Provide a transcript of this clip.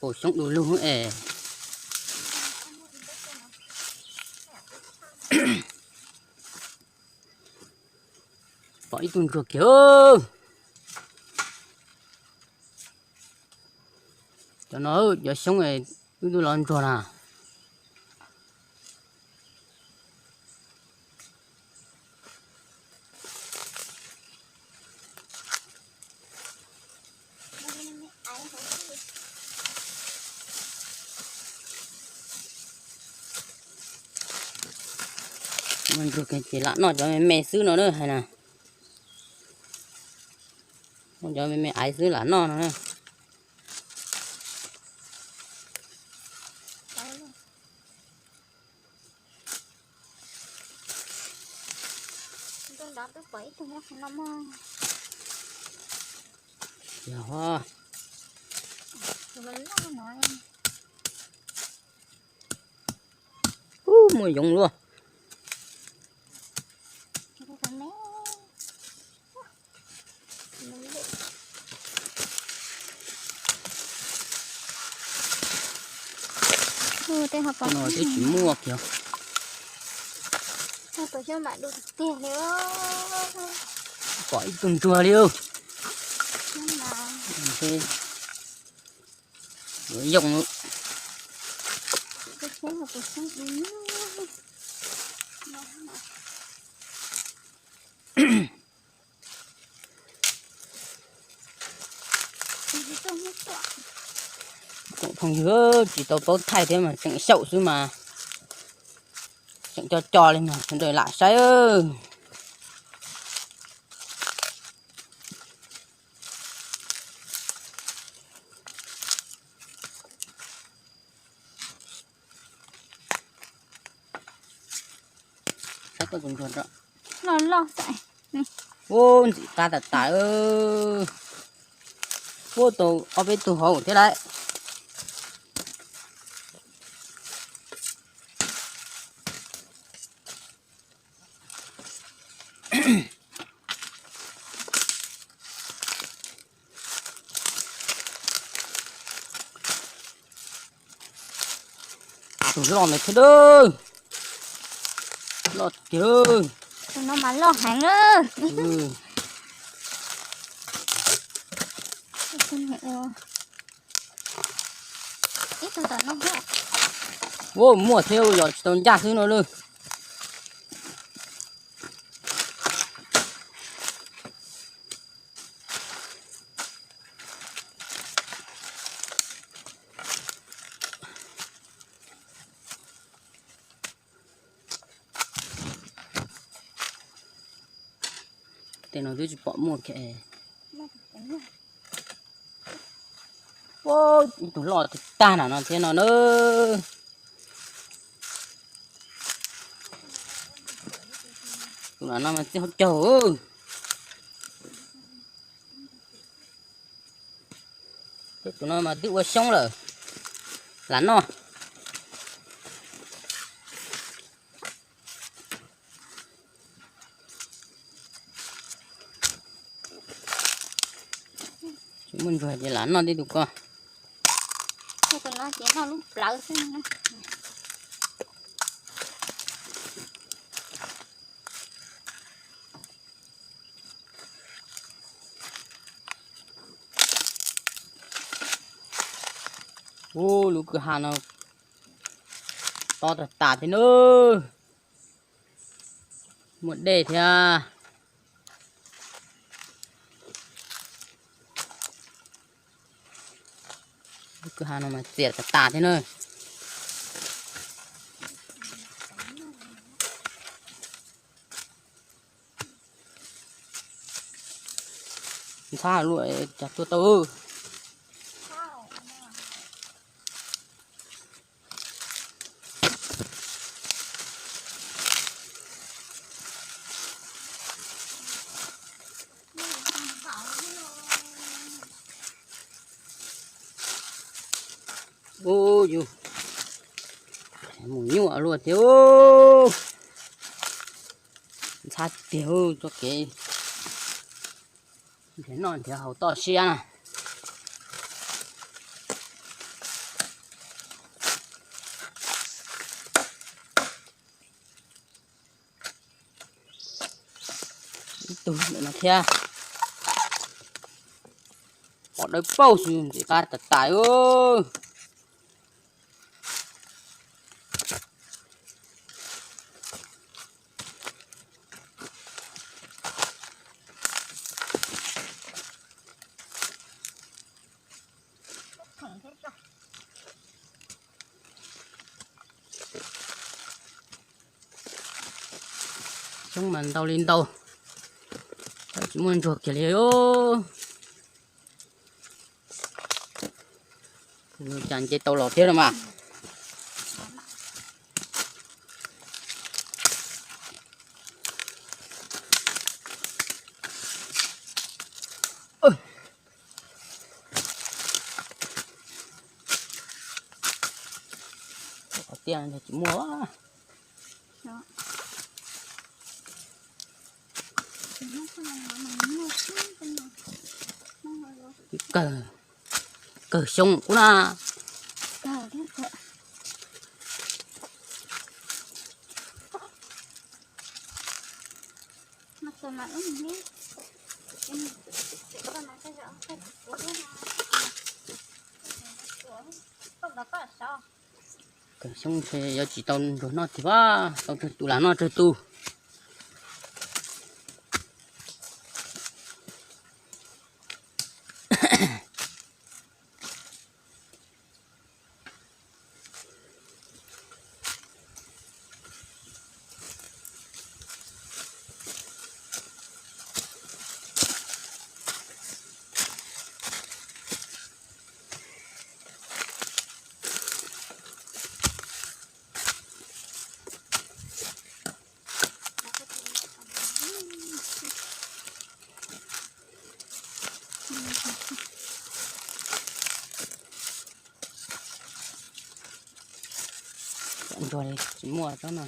Pom xyoob du lug es. Pom ib tug ntsuag kiag. Cov no cov xyoob wb twb los ntsuag na. Ntsuag ces lam noj cov me me xwb no na hais na. Cov me me aiv xwb lam noj no na. Ub, muaj yoov luaj. Tej no twb tsis muaj kiag. Pom ib tug ntsuag li. Yuav yooj. Phooj ywg, tsis tau paub thaij thiab mas tseem xyaum xwb mas, tseem co co li mas sawv daws lam saib. Saib koj tus ntsuag loj loj. Ub, ntxim qab tas tas. Ub, tau ob peb tug hauv thiab lauj. Tus loj ntawd thiab, loj tiag. Tus no mas loj heev. Ua muaj thiab, yog tsis tau ncaj xwb no lawm. Tej no twb tsis pom muaj kiag. Ua, ib tug loj tiag tag na no thiab no na. Tus no mas txij hauv caug. Tus no mas twb ua xyoob lawm, lam noj. Tsis muaj ntsuag ces lam noj tib tug ko. Tus no ces noj lub plawv xwb. Ub, lub kwj ha no to tas tas thiab na. Muaj dej thiab. Lub kwj ha no mas txias tas tas thiab na. Ntxhab luaj cas tuaj tau. Ub, yus mus nyuaj luaj thiab. Ntxhab tiag txoj kev nrhiav noj nrhiav haus toj siab na. Ib tug ntawm no thiab. Pom dawb paug xwb, ntxim qab tas tas. Xyoob mas ntau li ntau, tsis muaj ntsuag kiag li. Cas nce tau los thiab no mas. Qhov tiaj tsis muaj. Kawg, kawg xyoob kuv na. Kawg xyoob ntshe yuav tsis tau ntsuag noj tiag, tau tsawg tus lam noj tsawg tus. Ntsuag li tsis muaj tsob no.